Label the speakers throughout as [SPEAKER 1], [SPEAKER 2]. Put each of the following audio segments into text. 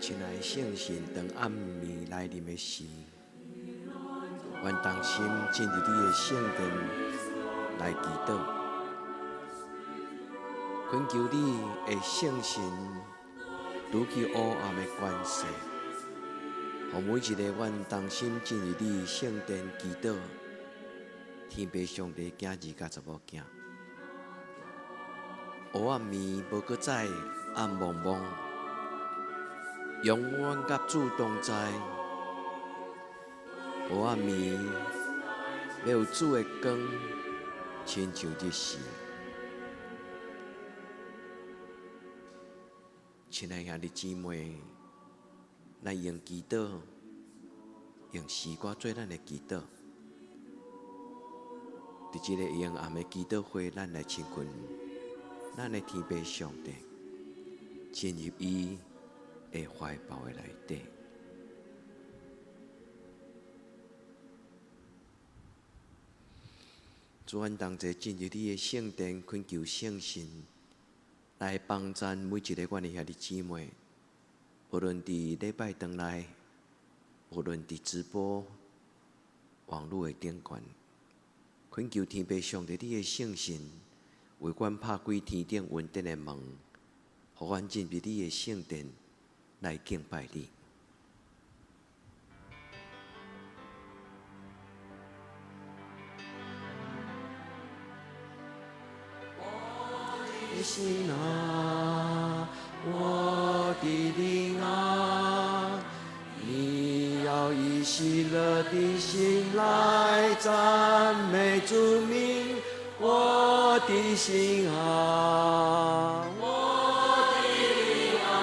[SPEAKER 1] 親愛的聖神，當暗暝來臨的時，阮同心進入你的聖殿來祈禱，懇求你的聖神除去烏暗的權勢，予每一個阮同心進入你聖殿祈禱，天父上帝囝兒佮查某囝，黑暗暝無閣再暗濛濛，永遠佮主同在。黑暗暝欲有主的光，親像日時。親愛兄弟姊妹，咱用祈禱，用詩歌做咱的祈禱。佇這個黑暗的祈禱會，咱來親近咱的天父上帝，進入伊的懷抱的內底。主，阮同齊進入你的聖殿，懇求聖神來幫贊每一個阮的兄弟姊妹，無論佇禮拜堂內，無論佇直播網路的頂懸，懇求天父上帝你的聖神為阮拍開天頂恩典的門，予阮進入你的聖殿來敬拜你。我的心啊，我的靈啊，你要以喜樂的心來讚美主名，我的心啊，我的靈啊，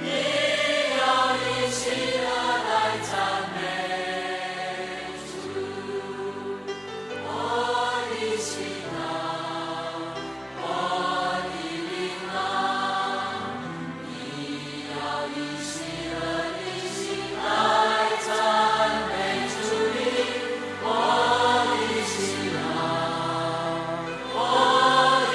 [SPEAKER 1] 你要以喜樂來讚美主，我的心啊，我的靈啊，你要以喜樂的心來讚美主名，我的心啊，我的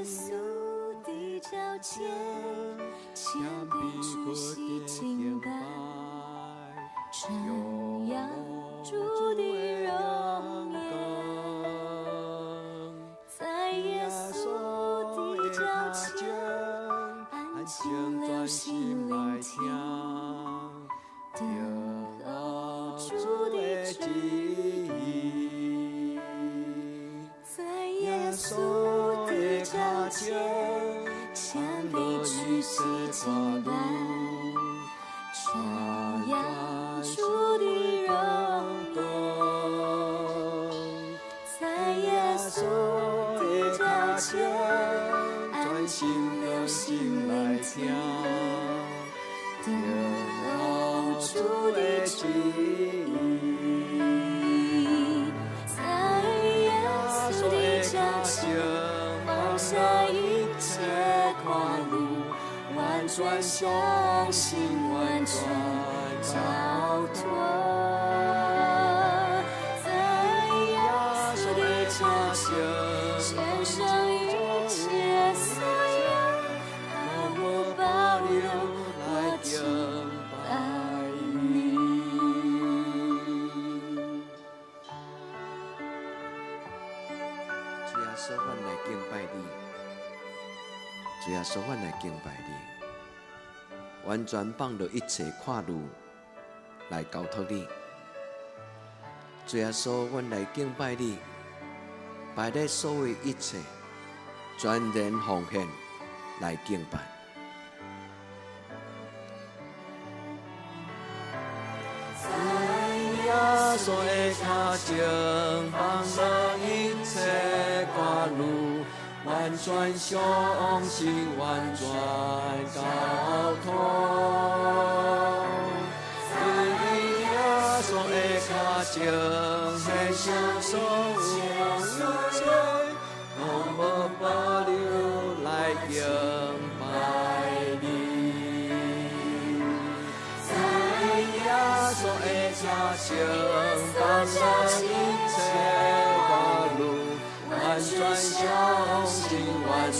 [SPEAKER 2] 穌的腳前，謙卑屈膝敬拜，傳揚主的榮耀。在耶穌的腳前，安靜留心聆聽，等候主的旨意。在耶穌的腳前，謙卑屈膝敬拜，傳揚主的榮耀。在耶穌的腳前，安靜留心聆聽，等候主的旨意。在耶穌的腳前，放下一切掛慮，完全相信，完全交託。在耶穌的腳前，獻上一切所有，毫無保留來敬拜你。
[SPEAKER 1] 主耶穌，阮來敬拜你。主耶穌，阮來敬拜你，完全放落一切掛慮來交託你。主耶穌，阮來敬拜你，擺咧所有一切，全然奉獻來敬拜。
[SPEAKER 2] 在耶穌的腳前，放落一切掛慮，完全相信，完全交託。在耶穌的腳前，獻上所有一切，毫無保留來敬拜你。在耶穌的腳前，放下一切掛慮，完全相信，完全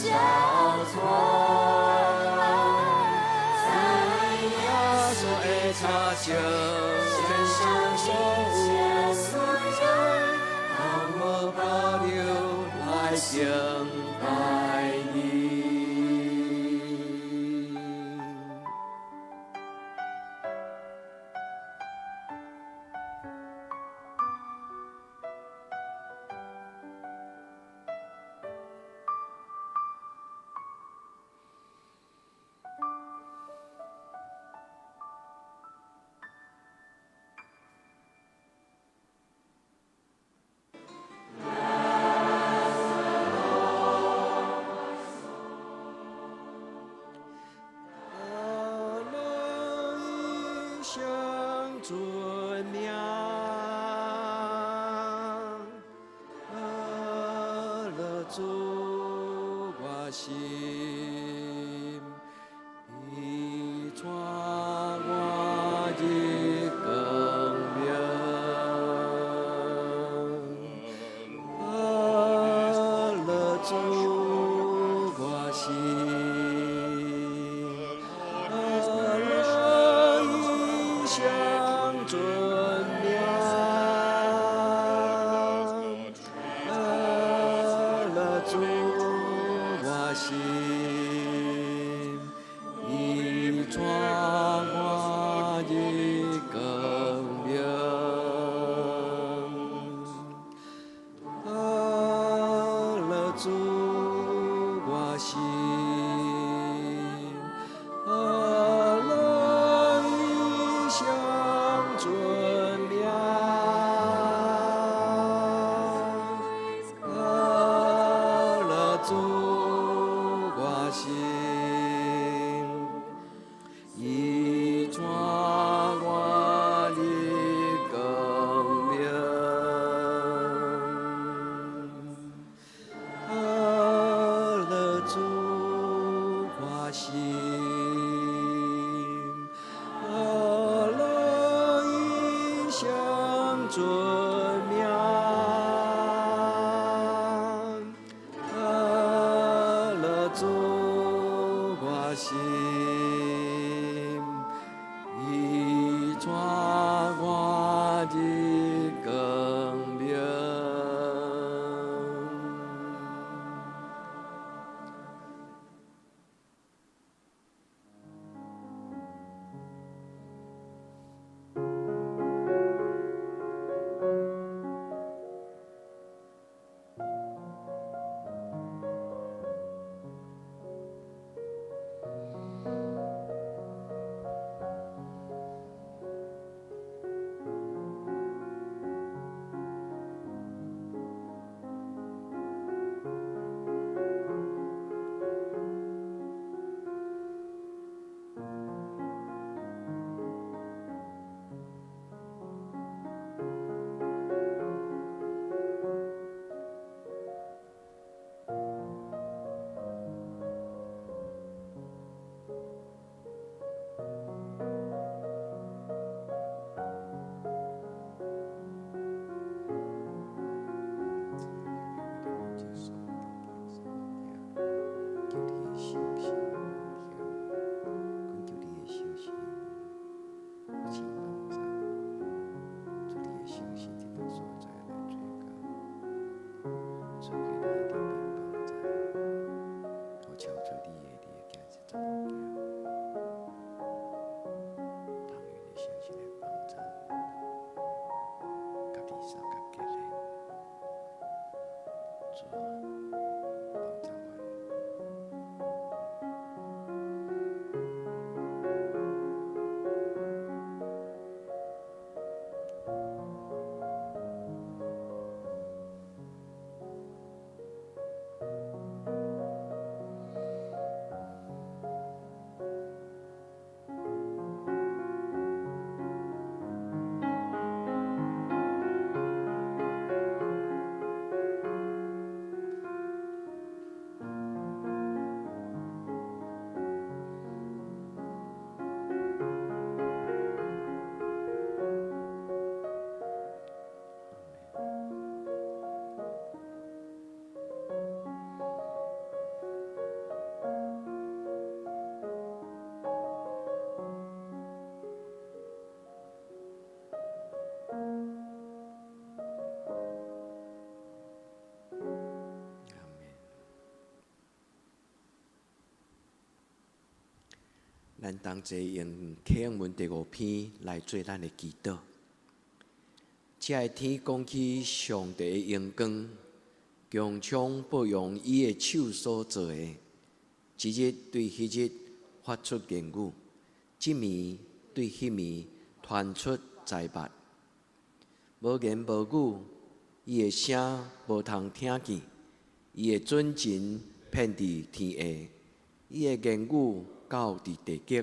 [SPEAKER 2] 交託。在耶穌的腳前，獻上所有一切，毫無保留來敬拜你。
[SPEAKER 1] 尊名，阿樂主我心，伊帶我入光明。阿樂主我心，阿樂伊相尊名，阿樂主我心，伊帶我入光明。阿樂主我心，阿樂伊相尊名，阿樂主我心，伊帶我入光明。阿樂主我心，阿樂伊相尊名，阿同齊用啟應文第五篇來做咱的祈禱。這个天講起上帝的榮光，穹蒼報揚伊的手所做的，這日對彼日發出言語，這暝對彼暝傳出知物。無言無語，伊的聲無通聽見，伊的準繩遍佇天下，伊的言語到佇地極。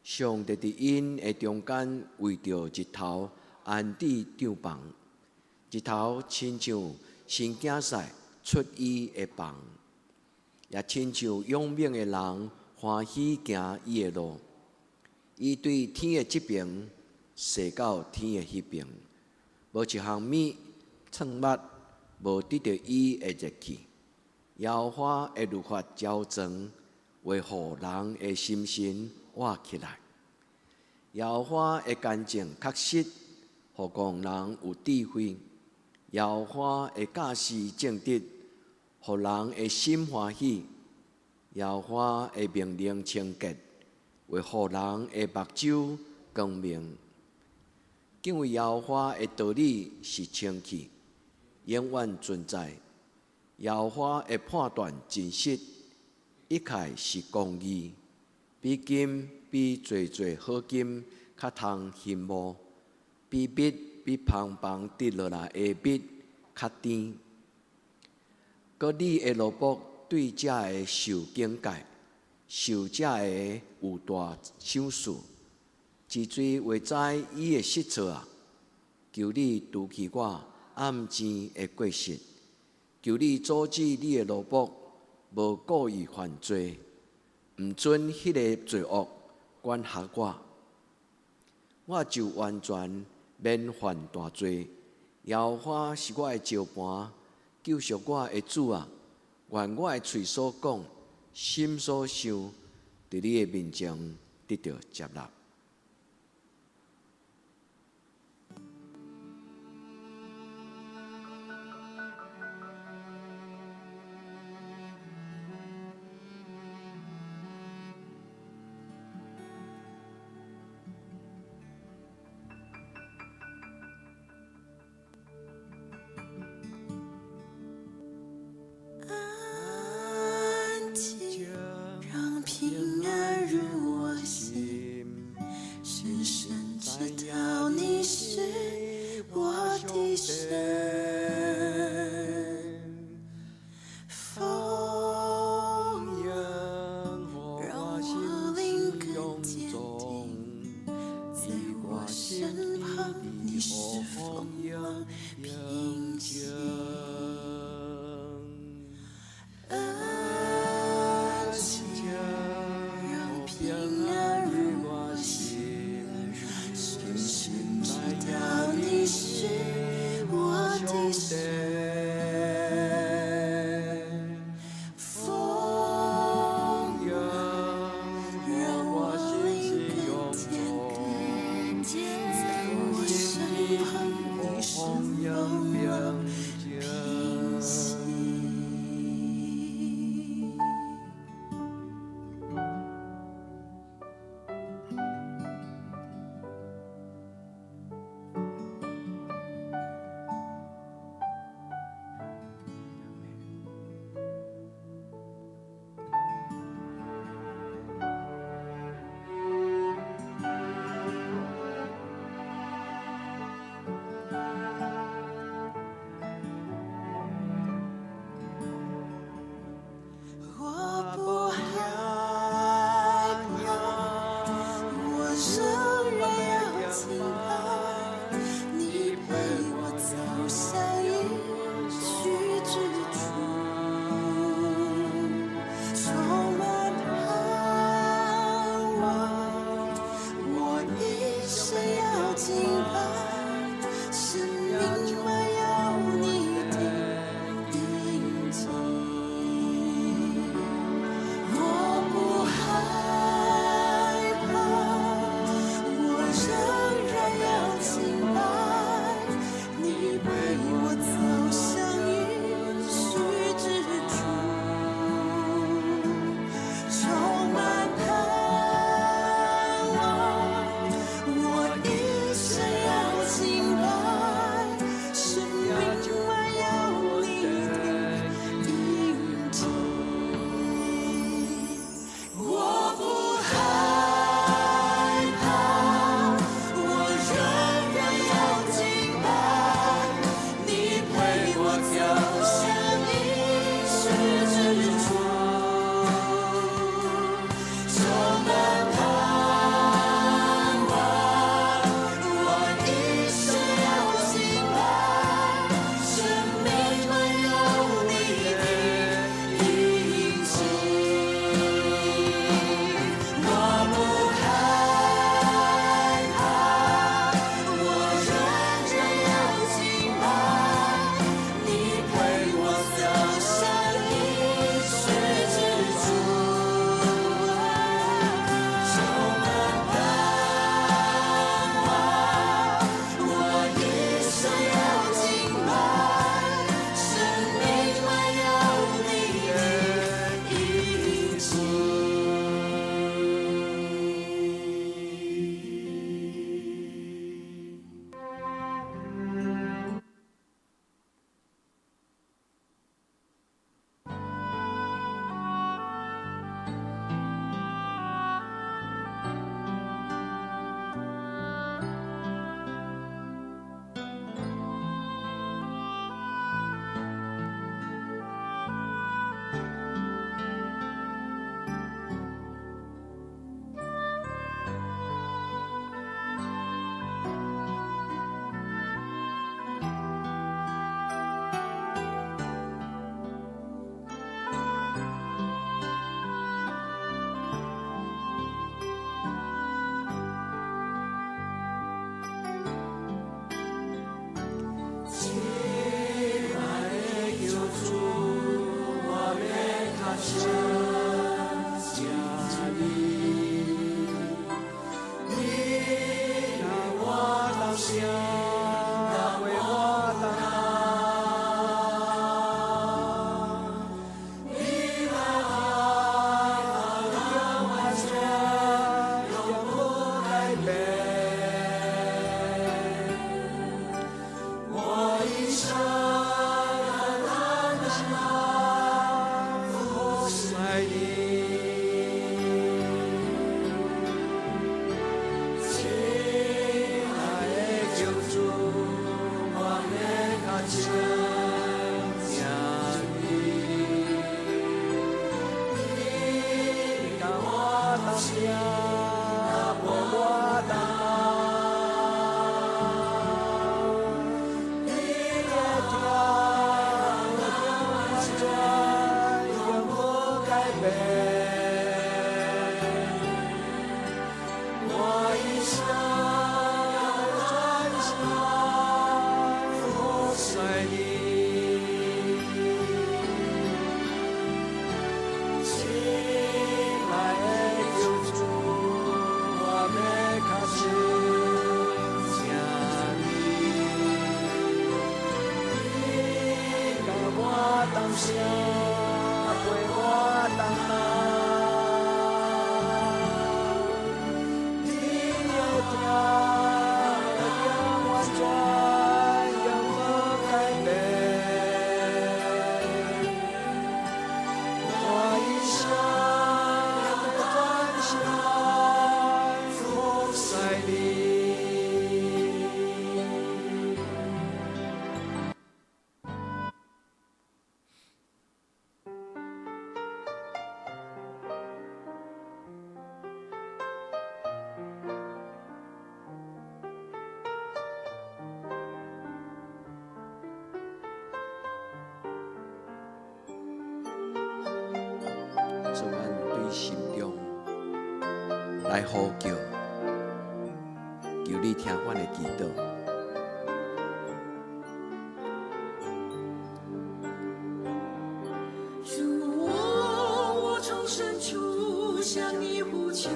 [SPEAKER 1] 上帝佇𪜶的中間為著日頭安置帳棚，日頭親像神競賽出伊的棚，也親像勇猛的人歡喜行伊的路。伊對天的這爿，踅到天的彼爿，無一項物創物無得著伊的熱氣。耶和華的律法澆灌，會予人的心神活起來。耶和華的干淨確實，予戇人有智慧。耶和華的教示正直，予人的心歡喜。耶和華的命令清潔，會予人的目睭光明。敬畏耶和華的道理是清氣，永遠存在。耶和華的判斷真實，一概是公義，比金比濟濟好金較通欣慕，比蜜比蜂房滴落來的蜜較甜。閣你的奴僕對這个受警戒，受這个有大賞賜。真濟會知伊的失措啊！求你除去我暗箭的過失，求你阻止你的奴僕無故意犯罪，毋准彼个罪惡管轄我，我就完全免犯大罪。耶和華是我的石磐，救贖我的主啊！願我的喙所講、心所想，佇你的面前得著接納。
[SPEAKER 3] 安靜，讓平安入我心，深深知道你是我的神。風讓我靈更堅定，在我身旁，你是風浪平息。安靜，讓平安入我心，深深知道你是我的神。風讓我靈更堅定，在我身旁，你是風浪平息。
[SPEAKER 2] 聲陪我同行。你的疼一定完全永無改變。我一生全心服侍你。
[SPEAKER 1] 主，阮對心中來呼叫，求你聽阮的祈禱。
[SPEAKER 3] 主啊，我從深處向你呼求。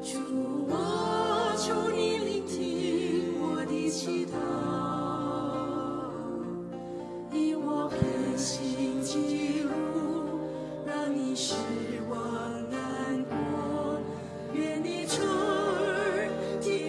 [SPEAKER 3] 主啊，求你聆聽我的祈禱，因我偏行己路，讓你失望難過。願你側耳聽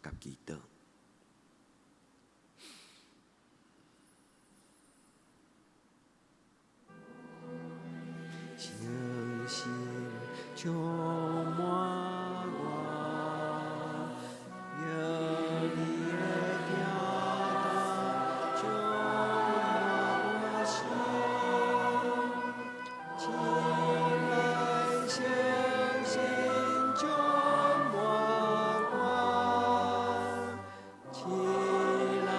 [SPEAKER 1] 佮祈禱。聖神充滿我，用你的疼痛充滿我心，親愛聖神充滿我，親愛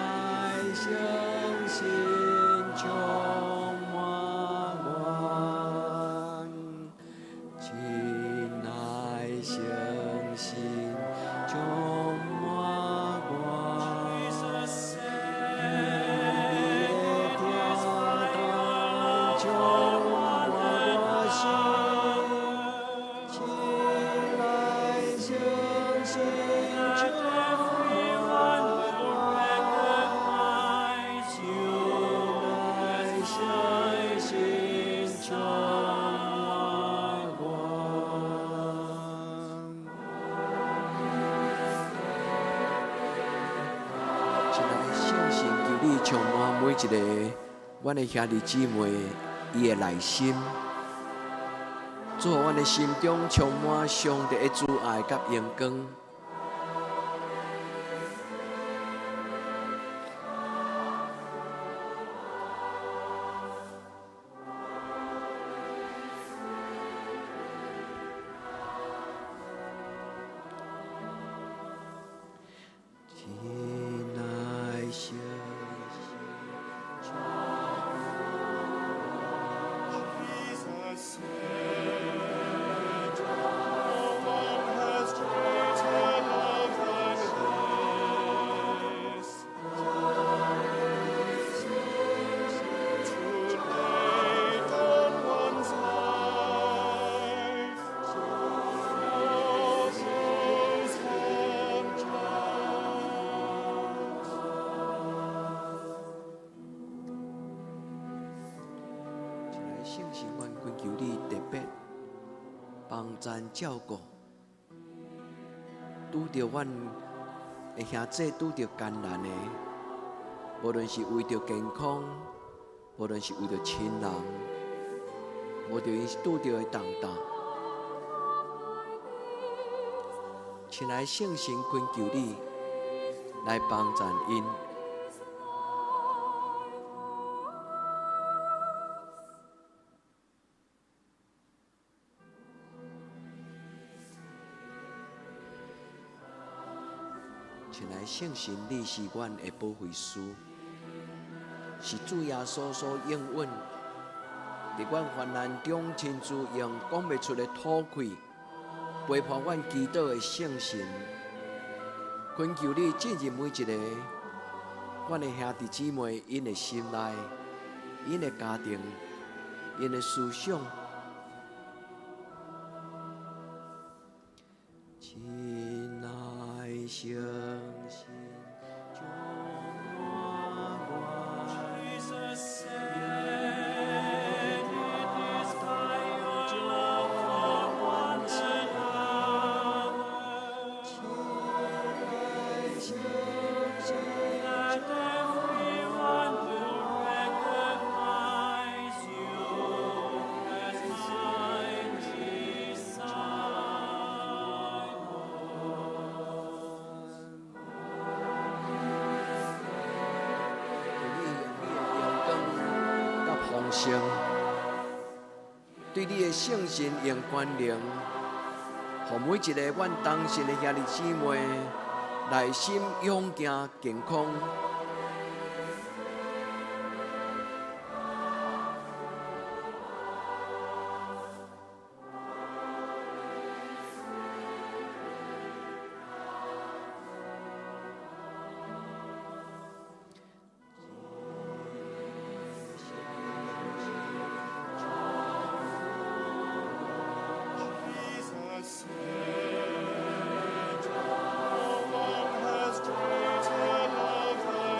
[SPEAKER 1] 聖神充滿我，親愛聖神充滿我，你的疼痛充滿我心，親愛聖神充滿我，親愛聖神充滿我。親愛的聖神，求你充滿每一个阮的兄弟姊妹，伊的內心，主，阮的心中充滿上帝的慈愛佮榮光。親愛聖神充
[SPEAKER 4] Jesus said, No one has greater love than this, to lay down one's life for those one loves.
[SPEAKER 1] 親愛的聖神，阮懇求你特別幫贊照顧，拄著阮的兄姊拄著艱難的，無論是為著健康，無論是為著親人，無著𪜶拄著的重擔。親愛的聖神，懇求你來幫贊𪜶。親愛的聖神，你是阮的保惠師，是主耶穌所應允，佇阮患難中親自用講袂出的吐氣，陪伴阮祈禱的聖神。懇求你進入每一個阮的兄弟姊妹𪜶的心內，𪜶的家庭，𪜶的思想。親愛聖神充滿我，
[SPEAKER 4] Jesus said, It is by your love for one another that everyone will recognize you as my disciples.
[SPEAKER 1] 求你用你的榮光佮豐盛，對你的聖神用權能，予每一个阮同信的兄弟姊妹內心勇健健康。
[SPEAKER 4] Jesus said, No one has greater love than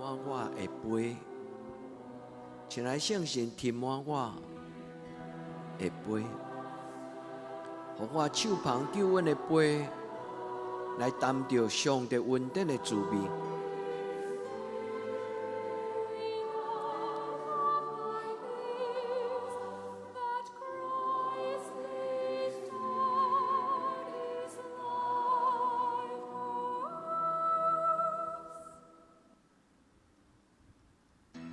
[SPEAKER 1] 滿我的杯，親愛聖神填滿我的杯，予我手捧救恩的杯，來擔著上帝恩典的滋味。
[SPEAKER 4] We know by this that Christ laid down his life for us.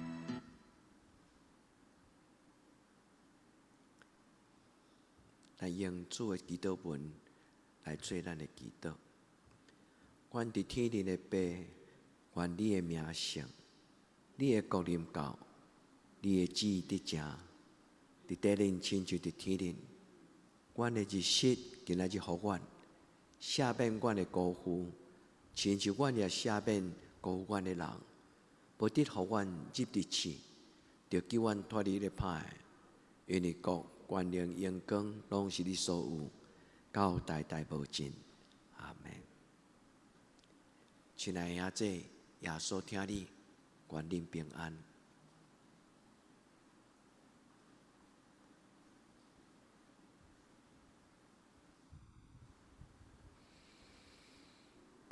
[SPEAKER 1] 來用主的祈禱文來做咱的祈禱。阮佇天頂的父，願你的名聖，你的國臨到，你的旨意得成，佇地頂親像佇天頂。阮的日食今仔日予阮，赦免阮的辜負，親像阮也赦免辜負阮的人，無得予阮入佇試，著救阮脫離彼个歹的。因為國、權能、榮光，攏是你所有，到代代無盡。阿門。親愛的兄弟，耶穌疼你，願恁平安。